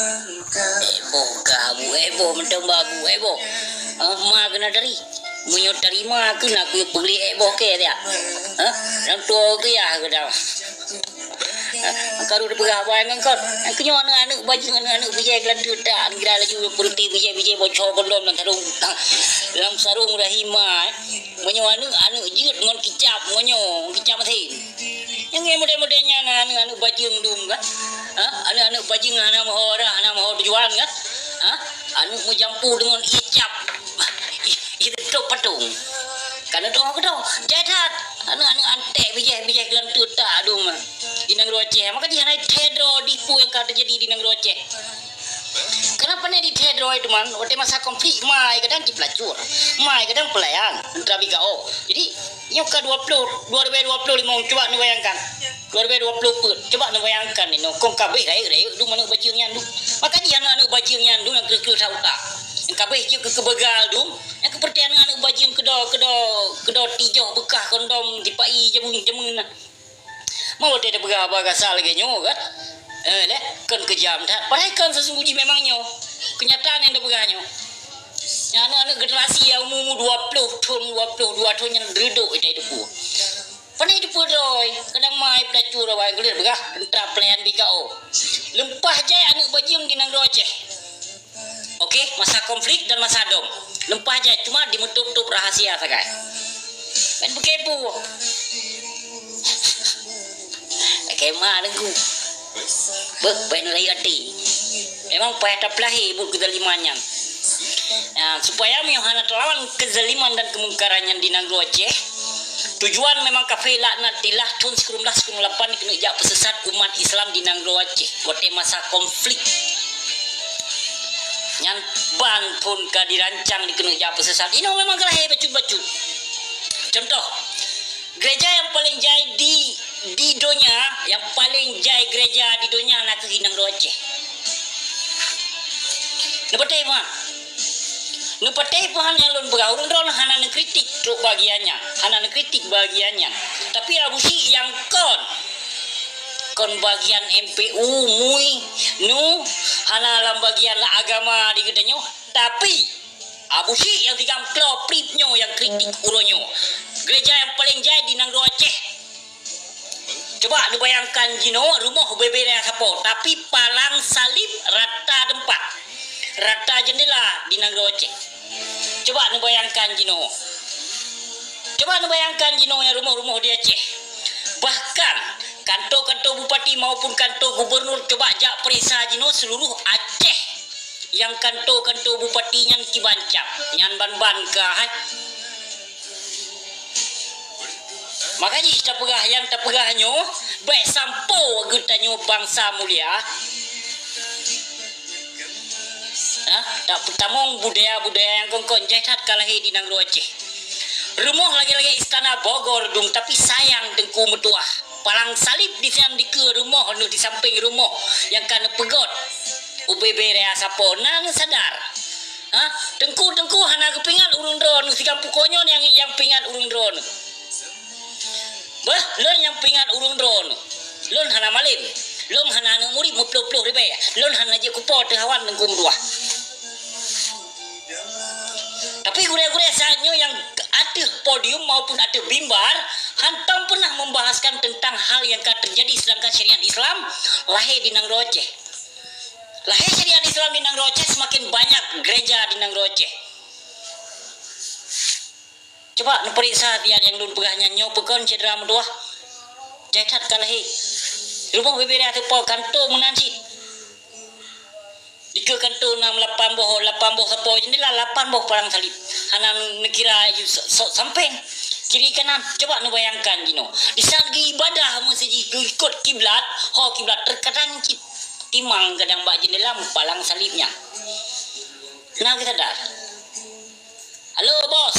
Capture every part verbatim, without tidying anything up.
Ék boh kah bu, ék boh mantong ba bu, ék boh. Ah, ma keuneuk tari. Meunyoe tarima keuh na kuyue peugli ék boh kèe siat. Hah? Nyang tuwoe keuh yah keuh dah. Ah, karu teupeugah haba ngon kon. Nyang keuh nyoe aneuk-aneuk bajeueng, aneuk-aneuk bijèh geulanteue tak, kira laju peuruti bijèh-bijèh bocor kondom lam sarong. Ah, lam sarong rahima, eh. Meunyoe aneuk, aneuk jeuet ngon kicap, meunyoe kicap masin. Nyang model-model nyan aneuk-aneuk bajeueng dum kan? Ha? Aneuk-aneuk bajeueng hana meuho arah, hana meuho tujuan kan? Ha? Aneuk meujampu deungon ié cap. Ié, ié teutôp patong. Ka neuteu'oh keudroe. Jai that. Aneuk-aneuk anték bijèh-bijèh geulanteue tak dum. Di nanggroe Aceh. Maka jih hana thèe droe di peue nyang ka teujadi di nanggroe Aceh. Kenapa ni di thèe droe teuma? Watèe masa konflik, ma kadang jipeulacur. Ma kadang peulayan. Teuntara B K O. Jadi, nyoe ka dua ploh, dua ribèe dua ploh limong, cuba neubayangkan. Dua ribèe dua ploh peuet, cuba neubayangkan inoe, kong ka abéh rayeuk-rayeuk dum aneuk bajeueng nyan dum. Maka jih aneuk-aneuk bajeueng nyan dum nyang keu-keu sa utak. Nyang ka abéh jeuet keu keubegal dum, nyang keu peureuté aneuk-aneuk bajeueng keudo, keudo, keudo tijoh beukah kondom dipai jameun-jameun na. Mau watèe tapeugah haba kasar lagèe nyoe kan? Eh, lé, kon keujam that. Padahai kon, sesungguh jih memang nyoe. Kenyataan nyang tapeugah nyoe. Nyang aneuk-aneuk generasi nyang umu-umu dua ploh thon, dua ploh dua thon nyan reudok ita itu pue. Pane itu pue droe, kadang mai peulacur awai geulir begah teuntara pelayan B K O. Leumpah jai aneuk bajeueng di nanggroe Aceh. Oke, masa konflik dan masa dom. Leumpah jai, cuma dimeutôp-tôp rahasia sagai. Ban beukepu. Kema Teungku. Beuh, ban rayeuk até. Memang payah tapeulahé buet keuzaliman nyan. Nah, supaya meunyoe hana teulawan keuzaliman dan keumungkaran nyan di nanggroe Aceh, tujuan memang kafé laknatillah thon sikureueng blah sikureueng lapan keuneuk jak peusesat umat Islam di nanggroe Aceh watèe masa konflik. Nyan ban phon ka dirancang dikeuneuk jak peusesat. Inoe memang geulahé bacut-bacut. Contoh, gereja nyang paleng jai di, di donya, nyang paleng jai gereja di donya nakeuh inong Aceh. Neupatéh paham? Neupatéh paham nyang lôn peugah? Ureueng droeneuh hana neukritik trok bagian nyan, hana neukritik bagian nyan. Tapi Abu Syik nyang kon, kon bagian M P U, MUI, nu, hana lam bagian agama di geutanyoe. Tapi Abu Syik nyang tigam klo prip nyoe nyang kritik uroe nyoe. Gereja nyang paleng jai di nanggroe Aceh. Coba neubayangkan jinoe rumoh ubé-bé raya sapo, tapi palang salib rata teumpat, rata jeundela di nanggroe Aceh. Coba neubayangkan jinoe. Coba neubayangkan jinoe nyang rumoh-rumoh di Aceh. Bahkan kanto-kanto bupati maupun kanto gubernur, coba jak peuriksa jinoe seluruh Aceh. Nyang kanto-kanto bupati nyan kiban cap, nyan ban-ban ka hai. Maka jih tapeugah, nyang tapeugah nyoe, bèk sampoe geutanyoe bansa mulia, ha, tapeutamong budaya-budaya nyang kon-kon. Jai that ka lahé di nanggroe Aceh. Rumoh lagèe-lagèe istana Bogor dum, tapi sayang Teungku meutuah. Palang salib di sinan dikeue rumoh neuh di sampéng rumoh nyang ka neupeugot ubé-bé raya sapo, na neusadar. Ha? Teungku-teungku hana geupeuingat ureueng droeneuh, sigampông nyoe nyang, nyang peuingat ureueng droeneuh. Beuh, lôn nyang peuingat ureueng droeneuh. Lôn hana malém. Lôn hana aneuk murit meuploh-ploh ribèe. Lôn hana jeuet keu po teuh awan Teungku meutuah. Tapi gurèe-gurèe saat nyoe nyang ateueh podium maupun ateueh mimbar hantom peunah membahaskan tentang hal nyang ka teujadi, sedangkan syariat Islam lahé di nanggroe Aceh. Lahé syariat Islam di nanggroe Aceh, semakin banyak gereja di nanggroe Aceh. Coba neupeuriksa tiat nyang lôn peugah nyan nyoe peue kon, syedara meutuah. Jai that ka lahé. Rumoh bibiré ateueh po kanto meunan cit. Dikeue kanto na lapan boh, lapan boh sapo jeundela, lapan boh palang salib. Hana neukira aju sa-, sa-, sampéng. Kiri kanan, coba neubayangkan jinoe. Di saat geuibadah meuseujid geuikot kiblat, ho kiblat, teukadang cit timang kadang bak jeundela meupalang salib nyan. Na geusadar? Halo, Bos.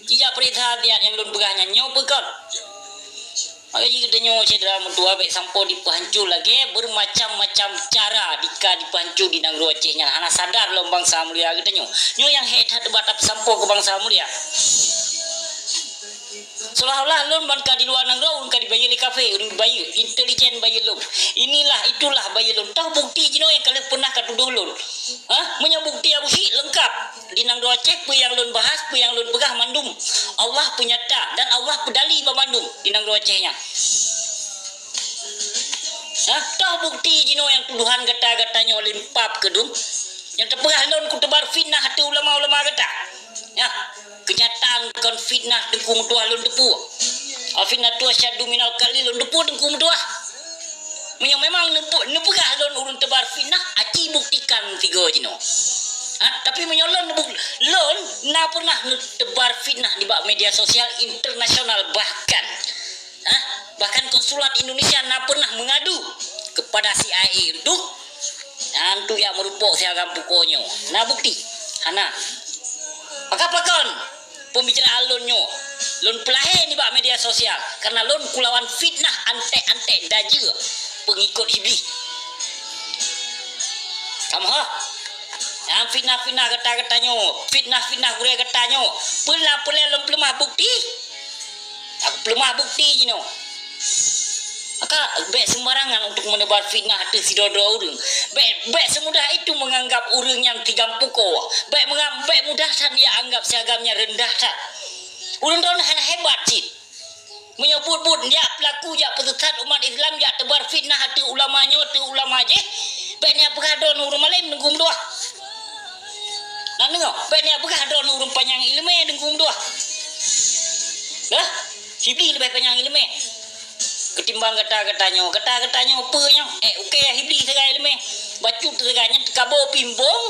Jijak peuriksa tiat nyang lôn peugah nyan nyoe peue kon? Maka jih geutanyoe syedara meutuah bèk sampoe dipeuhanco lagèe beureumacam-macam cara dika dipeuhanco di nanggroe Aceh nyan. Hana sadar lom bansa mulia geutanyoe. Nyoe nyang hék that bak tapeusampoe keu bansa mulia. Seolah-olah lôn ban ka di luwa nanggroe, ureuëng ka dibayeue lé kafé, ureuëng bayeue, intelijen bayeue lôn. Inilah, itulah bayeue lôn. Toh bukti jinoe nyang ka lheueh peunah ka tudoh lôn? Hah? Meunyoe bukti Abusyik leungkap, di nanggroe Aceh peue nyang lôn bahas, peue nyang lôn peugah mandum, Allah peunyata dan Allah peudali banmandum di nanggroe Aceh nyan. Hah? Toh bukti jinoe nyang tudohan gata-gata nyoe lôn pap keudum? Nyang teupeugah lôn kuteubar fitnah ateueh ulama-ulama gata? Nyan, keunyataan kon fitnah Teungku Meutuah lôn teupeue. Al-fitnatu asyaddu minal qatli lôn teupeue Teungku Meutuah. Meunyoe memang neupe-, neupeugah lôn ureuëng teubar fitnah, aci buktikan tiga jinoe. Ha, tapi meunyoe lôn neubuk-, lôn na pernah neuteubar fitnah nibak media sosial internasional bahkan, ha, bahkan konsulat Indonesia na pernah mengadu kepada C I A untuk Nyan tu jak meurupok si agam pukoe nyoe. Na bukti? Hana. Maka pakon pembicaraan lôn nyoe lôn peulahé nibak media sosial, karena lôn kulawan fitnah antek-antek dajeue peungikot Iblih. Kamoe, nyang fitnah-fitnah gata-gata nyoe, fitnah-fitnah gurée gata nyoe, peue na peureulée lôn peuleumah bukti? Aku peuleumah bukti jinoe. Maka bék sembarangan untuk menebar fitnah ateueh sidroe-droe ureuëng. Bék, bék semudah itu menganggap ureuëng nyang tigam pukoe. Bék menga-, bék mudah that ya anggap si agam nyan rendah that. Ureuëng droeneuh hana hebat cit. Meunyoe buet-buet jak peulaku, jak peusesat umat Islam, jak teubar fitnah ateueh ulama nyoe, ateueh ulama jéh, bék nyan peugah droeneuh ureuëng malém Teungku Meutuah. Nyan deungoe, bék nyan peugah droeneuh ureuëng panyang iéleumé Teungku Meutuah. Dah, Iblih leubeh panyang iéleumé ketimbang gata-gata nyoe. Gata-gata nyoe peue nyoe? Eh, ukée Iblih sagai iéleumé. Bacut sagai nyan teukabô pimbong,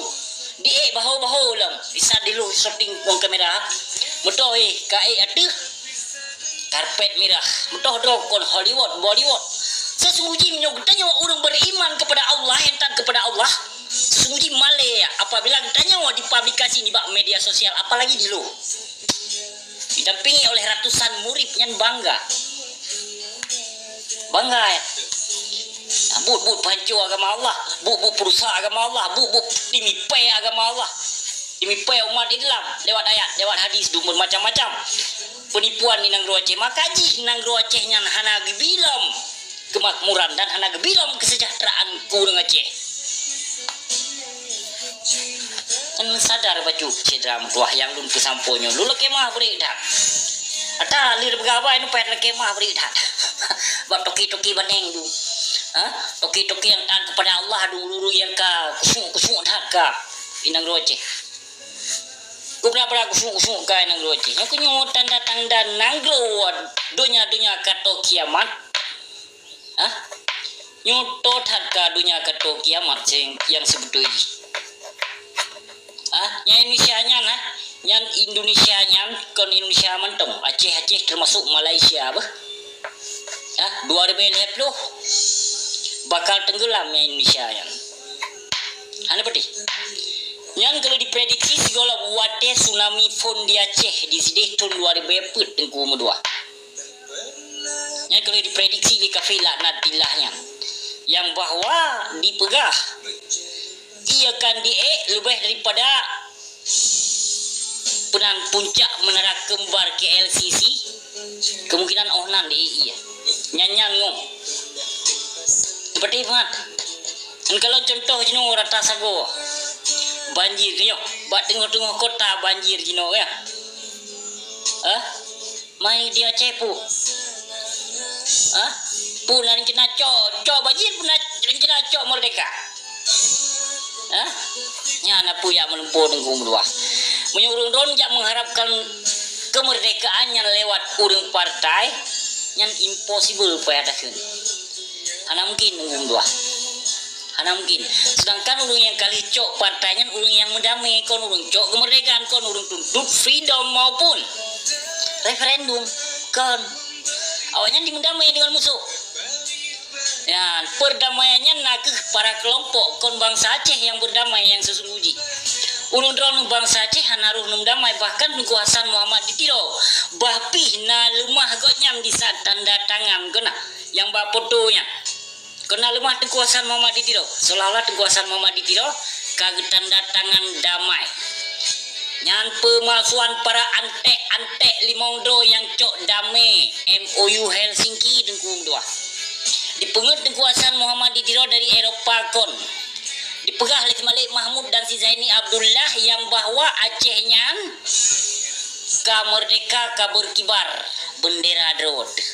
diék bahô-bahô lom. Bisa diluh syuting phon kamera. Meutoh éh, ka ék ateueh karpet mirah. Meutoh droe kon Hollywood, Bollywood. Sesungguh jih meunyoe geutanyoe ureuëng beriman kepada Allah, nyang taat kepada Allah, sesungguh jih malée apabila geutanyoe dipublikasi nibak media sosial, apalagi di luwa. Didampingi oleh ratusan murid nyan bangga. Bangga, ya. Nah, buet-buet peuhanco agama Allah, buet-buet peurusak agama Allah, buet-buet timipée agama Allah, timipée umat Islam lewat ayat, lewat hadis, dan bermacam-macam penipuan di nanggroe Aceh. Maka jih nanggroe Aceh nyan hana geubi lom keumakmuran dan hana geubi lom keuseujahteuraan keu ureuëng Aceh. Kan sadar bacut syedara meutuah nyang lôn peusampoe nyoe, lôn lakée meu'ah bri that. Ata lheueh peugah haba nyoe payah lakée meu'ah bri that. Bak toke-toke baneng tu. Ha? Toke-toke nyang taat kepada Allah, ureuëng-ureuëng nyang ka khusyuk-khusyuk that ka inong roh Aceh. Kubra-bra khusyuk-khusyuk ka inong roh Aceh. Nyoe keuh nyoe tanda-tanda nanggroe donya-donya ka tô kiamat. Hah? Nyoe tô that ka donya ka tô kiamat seng nyang seubeutôi jih. Hah? Nyang Indonesia nyan, hah? Nyan Indonesia nyan kon Indonesia mantong. Aceh-Aceh teumasok Malaysia beuh. Hah? Dua ribèe lhèe plôh bakal teunggeulam nyang Indonesia nyan. Hana peudeh. Nyan ka lheueh diprediksi sigohlom watèe tsunami phôn di Aceh di sideh thôn dua ribèe peuet teungku meudua. Nyan ka lheueh diprediksi lé kafé laknatillah nyan, nyang bahwa dipeugah ia akan diék leubeh daripada peunan puncak menara kembar K L C C, kemungkinan 'oh nan diék ia. Nyan nyang ngon. Seperti mat. Ngon kalau contoh jinoe rata sagoe. Banjir keu nyoe. Bak teungoh-teungoh kota banjir jinoe, ya. Hah? Mai di Aceh pu. Hah? Pu na rencana cok, cok banjir, pu na rencana cok merdeka. Hah? Nyan na peue nyang meulumpoe teungku meudua. Meunyoe ureuëng droen jak mengharapkan kemerdekaan nyan lewat ureuëng partai, nyan impossible payah takheun. Hana mungkin teungku meudua. Hana mungkin. Sedangkan ureuëng nyang ka lheueh cok partai nyan ureuëng nyang meudamé, kon ureuëng cok kemerdekaan, kon ureuëng tuntut freedom maupun referendum, kon. Awaknyan di meudamé deungon musoh. Nyan, perdamaian nyan na kheueh para kelompok, kon bansa Aceh nyang berdamai nyang sesungguh jih. Ureuëng droen bansa Aceh hana roh neumdamai, bahkan Teungku Hasan Muhammad di Tiro bah pih na leumah gobnyan di saat tanda tangan keunan nyang bak foto nyan. Keunan leumah Teungku Hasan Muhammad di Tiro, seolah-olah Teungku Hasan Muhammad di Tiro ka geutanda tangan damai. Nyan peumalsuan para anték-anték limong droe nyang cok damé M O U Helsinki Teungku meutuah. Dipeungét Teungku Hasan Muhammad di Tiro dari Eropa kon. Dipeugah lé si Malik Mahmud dan si Zaini Abdullah nyang bahwa Aceh nyan ka meurdéhka, ka beurkibar beundera droe teuh.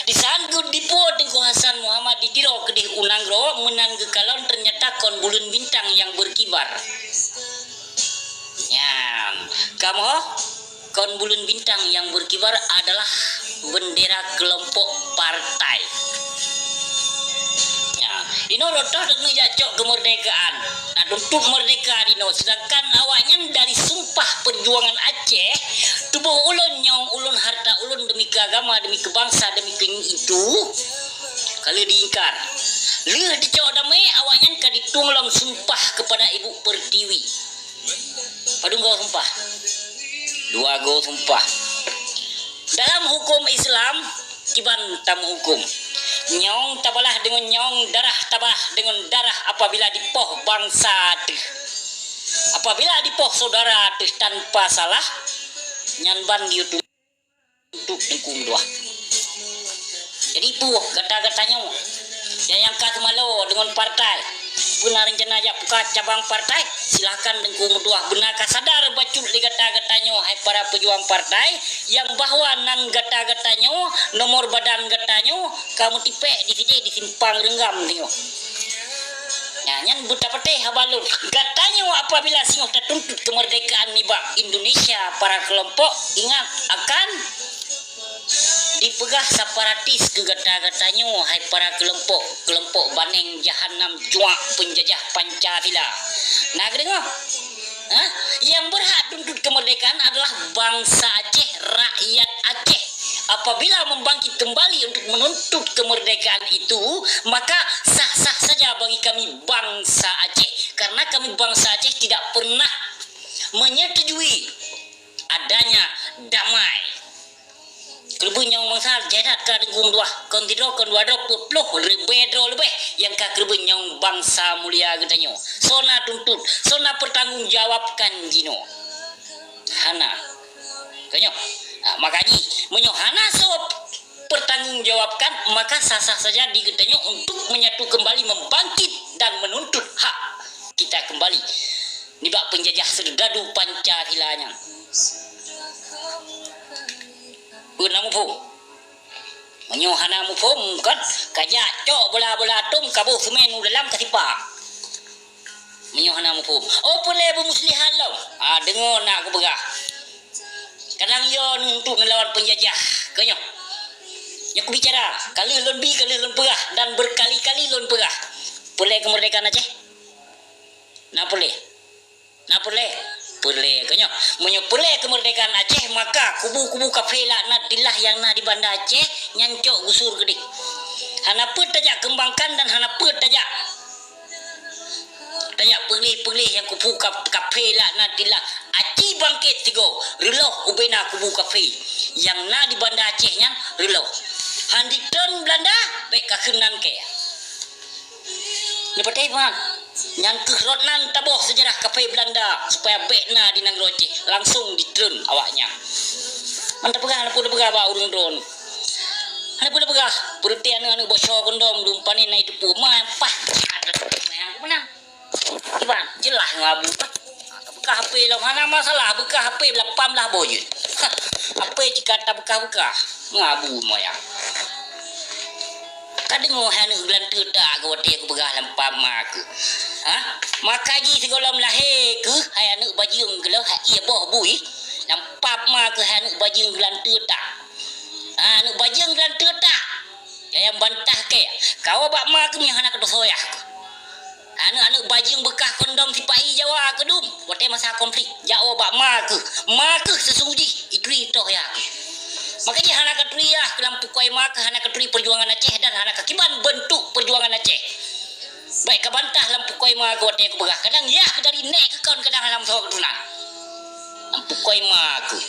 Disaat geudipo Teungku Hasan Muhammad di Tiro keudeh u nanggroe meunan geukalon, teunyata kon buleuen bintang nyang beurkibar. Nyan, kamoe kon buleuen bintang nyang beurkibar adalah beundera keulompok partai. Nyan, inoe rot-rot neujak cok keumeurdéhkaan. Na tuntot meurdéhka inoe, seudangkan awaknyan dari sumpah peujuangan Aceh, tuboh ulôn, nyawöng ulôn, hareuta ulôn, demi keu agama, demi keu bansa, demi keu nyoe itu, ka lheueh diingkar. Lheueh dicok damé, awaknyan ka ditueng lom sumpah keupada Ibu Pertiwi. Padum goe sumpah? Dua goe sumpah. Dalam huköm Islam, kiban tameuhuköm. Nyawöng tabalah deungon nyawöng, darah tabalah deungon darah apabila dipoh bansa teuh. Apabila dipoh syedara teuh tanpa salah, nyan ban geuyue tuntot Teungku meutuah. Jadi peue gata-gata nyoe nyang, nyang ka teumalo deungon partai? Peue na reuncana jak buka cabang partai? Silahkan Teungku meutuah. Beuna ka sadar bacut lé gata-gata nyoe, hai para peujuang partai, nyang bahwa nan gata-gata nyoe, nomor badan gata nyoe ka meutipék di sideh di simpang reunggam nyoe. Nah, nyan beutapatéh haba lôn. Gata nyoe apabila singoh tatuntot keumeurdéhkaan nibak Indonesia, para keulompok, ingat akan dipeugah separatis keu gata-gata nyoe, hai para keulompok, keulompok baneng jahanam cuak peunjajah Pancasila. Na geudeungoe? Hah? Yang berhak tuntut kemerdekaan adalah bangsa Aceh, rakyat Aceh. Apabila membangkit kembali untuk menuntut kemerdekaan itu, maka sah-sah saja bagi kami bangsa Aceh, karena kami bangsa Aceh tidak pernah menyetujui adanya damai. Keureubeuen nyawöng bansa jai that ka Teungku meutuah, kon sidroe, kon dua droe, peuet ploh, ribèe droe leubeh nyang ka keureubeuen nyawöng bansa mulia geutanyoe. Soe na tuntut, soe na peutanggong jawabkan jinoe? Hana. Tanyoe. Ah, maka jih, meunyoe hana soe peutanggong jawabkan, maka sah-sah saja di geutanyoe untuk menyatu kembali, membangkit dan menuntut hak kita kembali nibak peunjajah seureuga du Pancasila nyan. Peue na muphom? Meunyoe hana muphom, kan ka jak cok bola-bola atom, ka boh seumén u dalam, ka sipak. Meunyoe hana muphom, oh, peureulèe beumuslih lom. Ah, deungoe na kupeugah. Kadang yo untuk neulawan peunjajah. Keu nyoe. Nyoe kubicara, ka lheueh lôn bi, ka lheueh lôn peugah, dan berkali-kali lôn peugah. Peureulèe keumeurdekaan Aceh? Na peureulèe? Na peureulèe? Peureulèe, keu nyoe. Meunyoe peureulèe keumeurdekaan Aceh, maka kubu-kubu kafé laknatillah nyang na di Banda Aceh nyan cok gusur keudeh. Hana peuet tajak keumbangkan dan hana peuet tajak, tajak peureulèe-peureulèe nyang kubu ka-, kafé laknatillah. Aci bangkét sigoe, reuloh ubena kubu kafé nyang na di Banda Aceh nyan, reuloh. Han jitreun Beulanda, bèk kakheun nan kèe. Neupatéh, man. Nyan keuh rot nan taboh seujarah kafé Beulanda, supaya bèk na di nanggroe Aceh, langsong jitreun awaknyan. Man tapeugah, na peue tapeugah bak ureueng droen? Na peue tapeugah? Peureutèe aneuk-aneuk bocor kondom, dum panen na jiteupeue. Ma pah. Meunan. Iban, jeulaih ngon abu. Tapeugah H P lom, hana masalah, beukah H P lapan blah boh jeuet. H P jika tabeukah-beukah, ngon abu moyang. Ka deungoe hai aneuk geulanteue tak, watèe kupeugah lam pap ma keuh. Ha? Maka jih sigohlom lahé keuh hai aneuk bajeueng keuh, hai ié boh bui. Lam pap ma keuh hai aneuk bajeueng geulanteue tak. Ha, aneuk bajeueng geulanteue tak. Nyang bantah kèe. Kawoe bak ma keuh meunyoe hana keudeuh soyah keuh. Aneuk-aneuk bajeueng beukah kondom sipa-i Jawa keudum, watèe masa konflik, jak woe bak ma keuh. Ma keuh seusunggoh jih ituri toh yah keuh. Maka jih hana katuri yah keuh lam pukoi ma keuh, hana katuri peujuangan Aceh dan hana kakiban beuntuk peujuangan Aceh. Bèk kabantah lam pukoi ma keuh watèe kupeugah. Kadang yah dari nèk keuh kon, kadang lam soe keuturonan. Lam pukoi ma keuh.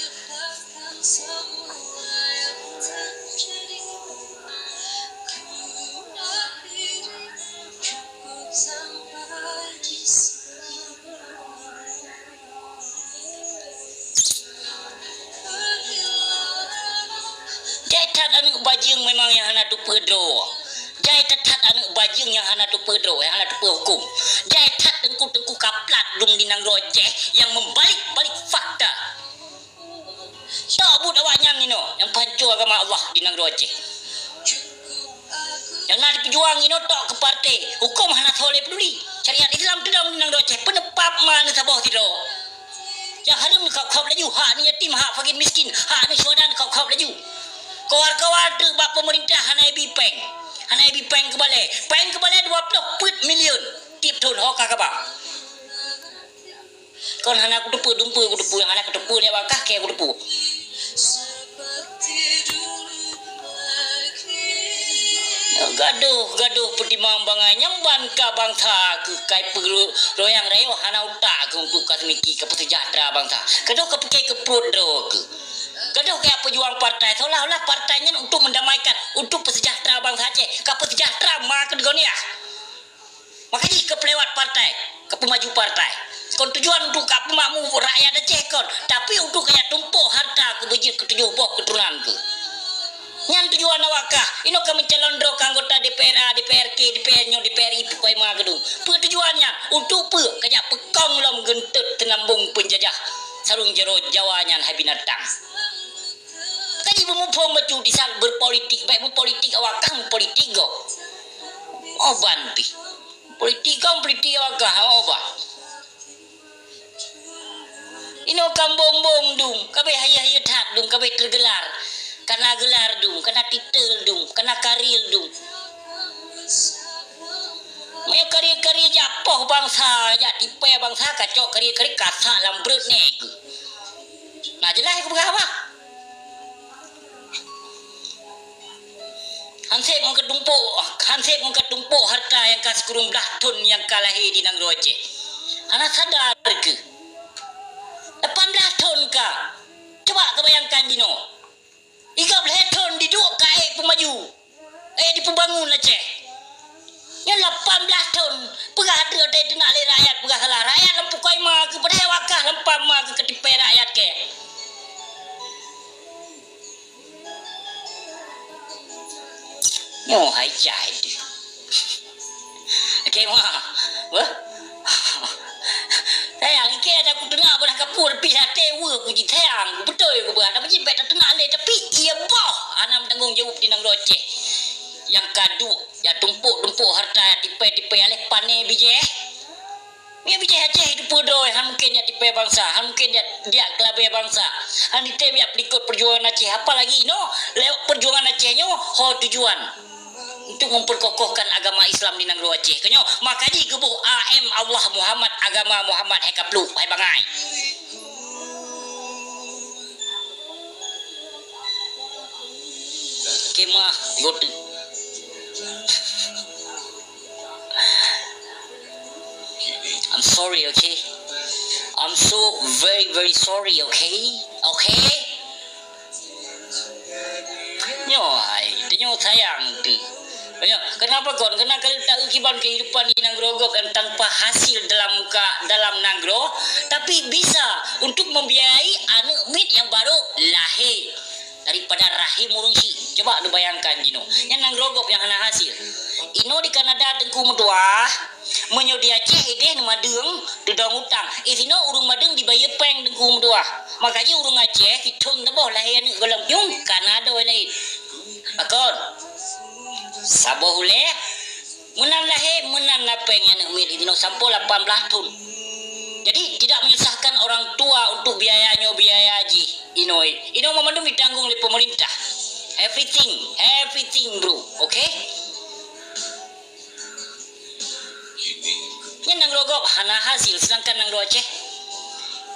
Bajeueng memang nyang hana teupeue droe. Jai that-that aneuk bajeueng nyang hana teupeue droe, nyang hana teupeue huköm. Jai that teungku-teungku kaplat dum di nanggroe Aceh nyang membalik-balik fakta. Tok buet awaknyan inoe nyang peuhanco agama Allah di nanggroe Aceh. Nyang na jipeujuang inoe tok keu partai, huköm hana soe lé peuduli. Syariat Islam teudong di nanggroe Aceh, peuneuh pap ma neusaboh sidroe. Nyang hareuem neukhab-khab laju, hak aneuk yatim, hak fakir miskin, hak aneuk syuhada neukhab-khab laju. Kawar-kawar teuk bak peumeurintah hana ibi péng. Hana ibi péng keu balée. Péng keu balée dua ploh peuet milion tiep thon, ho ka kaba. Kon hana kuteupeue, dumpeue kuteupeue, hana kuteupeue lé wakah kée kuteupeue. Gadoh, gadoh peutimang bangai nyang ban ka bansa keuh kai peureuloyang rayeuk hana utak keuh untuk ka seumiki ka peuseujahtra bansa. Gadoh ka pike keu pruet droe keuh. Gadoh ka peujuang partai seolah-olah partai nyan untuk mendamaikan, untuk peuseujahtra bansa Aceh, ka peuseujahtra ma keuh deungon yah. Maka jih ka peulewat partai, ka peumaju partai. Kon tujuan untuk ka peumakmu rakyat Aceh kon, tapi untuk kaya tumpok harta keu beujeuet keu tujoh boh keuturonan keuh. Nyan tujuan awak kah, inoe ka meucalon droe keu anggota D P R A, D P R K, D P R nyoe, D P R I pukoi ma keudung. Peue tujuan nyan? Untuk peue? Kajak peukong lom geunteut teunambong peunjajah sarong jaroe Jawa nyan hai binatang. Kaji beumuphom bacut di saat berpolitik, baik meupolitik awak kah meupolitik gob. Oh banti. Politik kong politik awak kah, oh bah. Inoe kambong-bong dum, kabeh hayeu-hayeu that dum, kabeh teugelar. Kana gelar dum, kana titel dum, kana karil dum. Meunyoe karil-karil jak poh bansa, jak tipée bansa, kacok karil-karil kasak lam breuet nèe keuh. Nah, jeulaih kupeugah bah. Hanseb ngon keutumpok, hanseb ngon keutumpok harta nyang ka sikureueng blaih thon nyang ka lahé di nanggroe Aceh. Hana sadar keuh? Lapan blaih thon ka. Cuba keubayangkan jinoe. Tiga blaih thon diduek ka ék peumaju, ék dipeubangun Aceh. Nyan lapan blaih thon, peugah treuk teunak lé rakyat peugah salah. Rakyat lam pukoi ma keuh, padahai wakah lam pam ma keuh ka tipée rakyat kèe. Nyoe hai jai deuh. Oke, ma. Wah. Sayang, ikei ada kuteunga beurah kapur pih até weueh ku jih sayang. Beutôi ku beurah, tapi jih bèk tateunga lé, tapi iya boh hana meutanggong jaweueb di nanggroe Aceh. Nyang ka duek, nyang tumpok-tumpok harta, nyang tipée-tipée aléh pané bijéh. Meunyo bijéh Aceh teupeue droe, han mungken jak tipée bansa, han mungken jak, jak keulabée bansa, han jitem jak peulikot peujuangan Aceh, apalagi inoe lewat peujuangan Aceh nyoe ho tujuan untuk memperkokohkan agama Islam di nanggroe Aceh. Keunyoe maka jih geuboh A M Allah Muhammad, agama Muhammad, hai kapluek, hai bangai. Kemah gote. I'm sorry, okay? I'm so very, very sorry, okay? Okay? Nyoe hai, tanyoe sayang teuh. Nyoe, kenapa kon? Karena kalau tak kiban kehidupan di nanggroe gob yang tanpa hasil dalam muka, dalam nanggroe, tapi bisa untuk membiayai aneuk miet yang baru lahir daripada rahim ureueng syik. Coba neubayangkan jinoe. Nyan nanggroe gob nyang hana hasil. Inoe di Kanada teungku meutuwah, meunyoe di Aceh ideh neumadeueng teudong utang. Isinoe ureueng madeueng dibayeue péng teungku meutuwah. Maka jih ureueng Aceh sithon saboh lahé aneuk gohlom nyang kana doi laén. Pakon? Saboh ulée meunan lahé, meunan na péng aneuk miet isinoe sampoe lapan blaih thon. Jadi, tidak menyusahkan orang tua untuk biaya nyoe, biaya jih. Inoe, inoe mandum ditanggung lé pemerintah. Everything, everything, bro. Oke? Nyan nanggroe gob hana hasil, sedangkan nanggroe Aceh.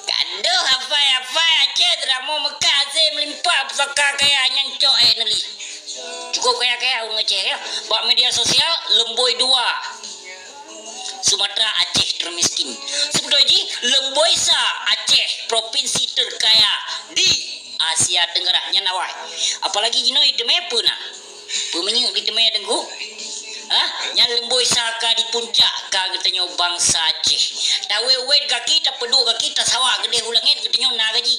Gadoh hafai-hafai Aceh, teuramoe Mekah, Aceh meulimpah, pusaka kaya nyang cok, eh, neuli. Cukup kaya-kaya ureueng Aceh, ya. Bak media sosial, leumboi dua. Sumatera, Aceh termiskin. Sibeutoi jih, leumboi sa Aceh, provinsi terkaya di Asia Tenggara nyan awai. Apalagi jinoe iteumé peue na? Peuminyeuk diteumé teungku? Hah? Nyan leumboi sa ka di puncak ka geutanyoe bansa Aceh. Tawét-wét gaki, tapeuduek gaki, tasawa geudeh u langét geutanyoe na gaji.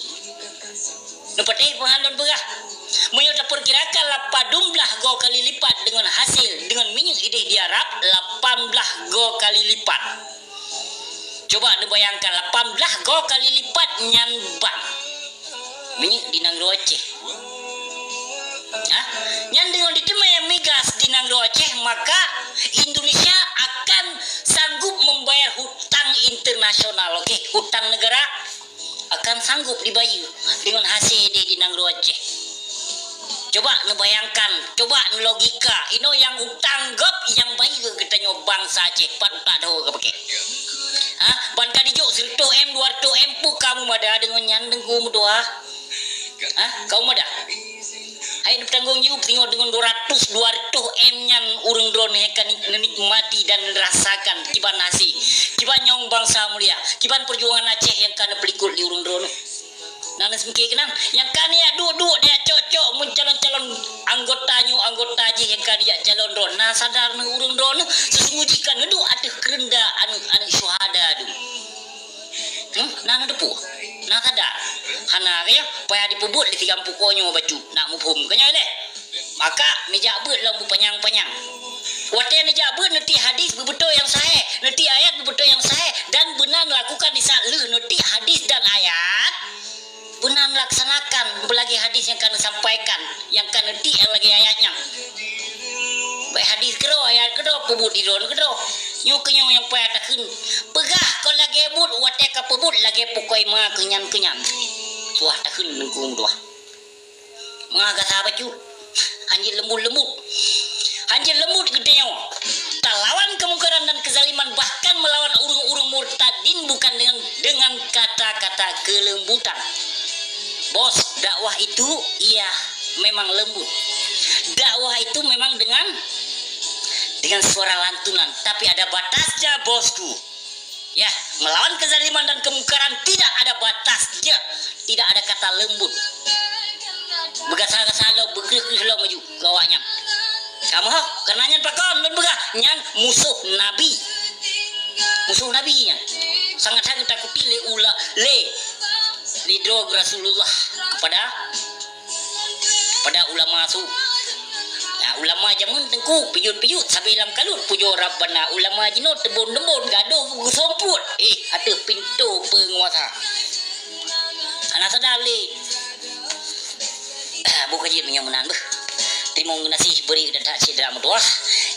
Neupatéh peue han lôn peugah? Meunyoe tapeukirakan lapan dumlah go kali lipat deungon hasil deungon minyeuk ideh di Arab, lapan blah go kali lipat. Coba neubayangkan, lapan blah go kali lipat nyan bank minyeuk di nanggroe Aceh. Ha? Nyan deungon diteumé migas di nanggroe Aceh, maka Indonesia akan sanggup membayar hutang internasional, oke, hutang negara akan sanggup dibayeue deungon hasil ideh di nanggroe Aceh. Coba neubayangkan, coba neulogika, inoe nyang utang gob nyang bayeue geutanyoe bansa Aceh, pat utak dhoe geupaké. Ha? Ban ka dijok sireutoh M, dua reutoh M, peue kamoe mada deungon nyan, Teungku meutuah? Ha? Kamoe mada? Hai, neupeutanggong jaweueb singoh deungon dua ratus, dua reutoh M nyan ureuëng droeneuh nyang ka ni-, neunikmati dan neurasakan kiban hasil, kiban nyawöng bansa mulia, kiban peujuangan Aceh nyang ka neupeulikot lé ureuëng droeneuh. Na neuseumiké keunan, nyang ka neujak duek-duek, neujak cok-cok mencalon-calon anggota nyoe, anggota jih nyang ka neujak calon droe. Na sadar neuh ureuëng droeneuh, seusunggoh jih ka neuduek ateueh keureuenda aneuëk-aneuëk syuhada dum. Hmm? Na neuteupeue? Na sadar? Hana, ka nyoe payah jipeubuet lé si gampông nyoe bacut, na muphom, ka nyoe lé. Maka neujak beuet lom beupanyang-panyang. Watée neujak beuet, neutiek hadis beubeutôi nyang sahih, neutiek ayat beubeutôi nyang sahih, dan beuna neulakukan di saat lheueh neutiek hadis dan ayat, beuna neulaksanakan beulagée hadis nyang ka neusampaikan, nyang ka neutiek nyang lagée ayat nyan. Baik hadis keudroe, ayat keudroe, peubuet di droeneuh keudroe. Nyoe keuh nyoe nyang payah takheun. Peugah kon lagée buet, watée ka peubuet lagée pukoi ma keuh nyan keuh nyan. Tuah takheun Teungku meutuah. Meunyoe gata bacut, hanjeuet leumbut-leumbut. Hanjeuet leumbut geutanyoe. Talawan keumungkaran dan keuzaliman, bahkan melawan ureuëng-ureuëng murtadin bukan dengan, dengan kata-kata keuleumbutang. Bos, dakwah itu, iya, memang lembut. Dakwah itu memang dengan, dengan suara lantunan, tapi ada batasnya, Bosku. Ya, melawan kezaliman dan kemungkaran tidak ada batasnya, tidak ada kata lembut. Beugasa-gasa lom, beukreuh-kreuh lom laju keu awaknyan. Kamoe, kareuna nyan pakon lôn peugah, nyan musoh Nabi. Musoh Nabi nyan. Sangat that geutakuti lé ula-, lé, lé droe Rasulullah kepada pada ulama su. Ya, ulama jameun Teungku, pijuet-pijuet sabe lam kalut pujoe Rabbana. Ulama jinoe teubon-teubon, gadôh geusumput. Eh, ateueh pintoe peunguasa. Hana sadar lé. Boh ka jeuet meunyoe meunan beuh. Teurimong geunaséh bri dan that syedara meutuah.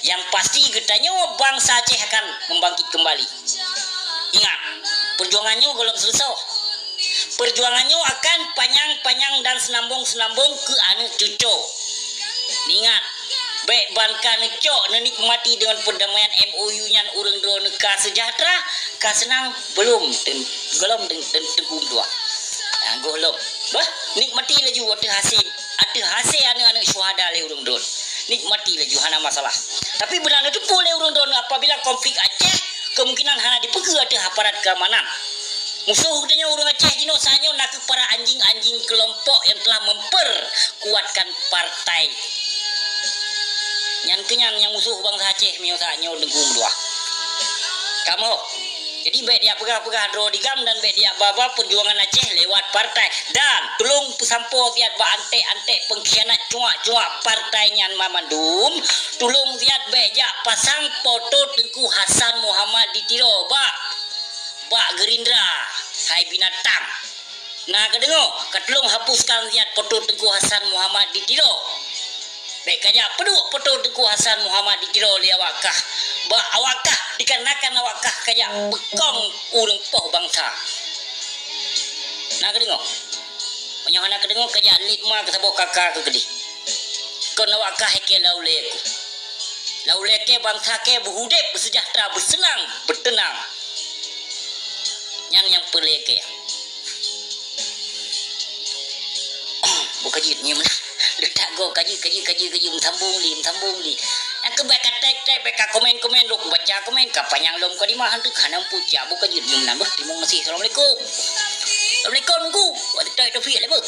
Nyang pasti geutanyoe bansa Aceh akan membangkit kembali. Ingat, peujuangan nyoe gohlom seuleusoe. Peujuangan nyoe akan panyang-panyang dan seunambong-seunambong keu aneuk cucoe. Ingat, bék ban ka neucok neunikmati deungon peudamaian M O U nyan ureuëng droeneuh ka seujahteura, ka seunang, belum, ten-, gohlom ten-, ten-, teungku dua. Nah, gohlom. Bah, nikmati laju ateueh hasé, ateueh hasé aneuk-aneuk syuhada lé ureuëng droeneuh. Nikmati laju, hana masalah. Tapi beuna neuteupeue lé ureuëng droeneuh apabila konflik Aceh kemungkinan hana dipeugah ateueh aparat keamanan. Musoh geutanyoe ureuëng Aceh jinoe saat nyoe nakeuh para anjing-anjing kelompok yang telah memperkuatkan partai. Nyan keuh nyan nyang musoh bansa Aceh meunyoe saat nyoe Teungku meutuah. Kamoe. Jadi, bék dijak peugah-peugah droe di GAM dan bék dijak ba-ba peujuangan Aceh lewat partai. Dan tulông peusampoe siat bak anték-anték peungkhianat cuak-cuak partai nyan mamandum, tulông siat bék jak pasang poto Teungku Hasan Muhammad di Tiro bak, bak Gerindra, hai binatang. Na kadeungoe, ka tulông hapuskan siat poto Teungku Hasan Muhammad di Tiro. Bék kajak peuduek poto Teungku Hasan Muhammad di Tiro lé awak kah. Bak awak kah, dikarenakan awak kah kajak peukong ureuëng poh bansa. Na kadeungoe? Meunyoe hana kadeungoe, kajak lét ma keu saboh kaka keu keudeh. Kon awak kah ikée laulée ku. Laulée kée bansa kée beuhudép, beuseujahteura, beuseunang, beuteunang. Nyan nyang peureulée kée. Boh ka jeuet nyoe meunan. Leutak goe ka jeuet, ka jeuet, ka jeuet, ka jeuet, meusambong lé, meusambong lé. Nyang keu bék ka tek-tek, bék ka komen-komen, lôn baca komen, ka panyang lom ka dimah, hana teuk hana meupucak, boh ka jeuet nyoe meunan beuh. Teurimong geunaséh. Assalamualaikum. Assalamualaikum, Teungku. Wabillahi taufiq lé beuh.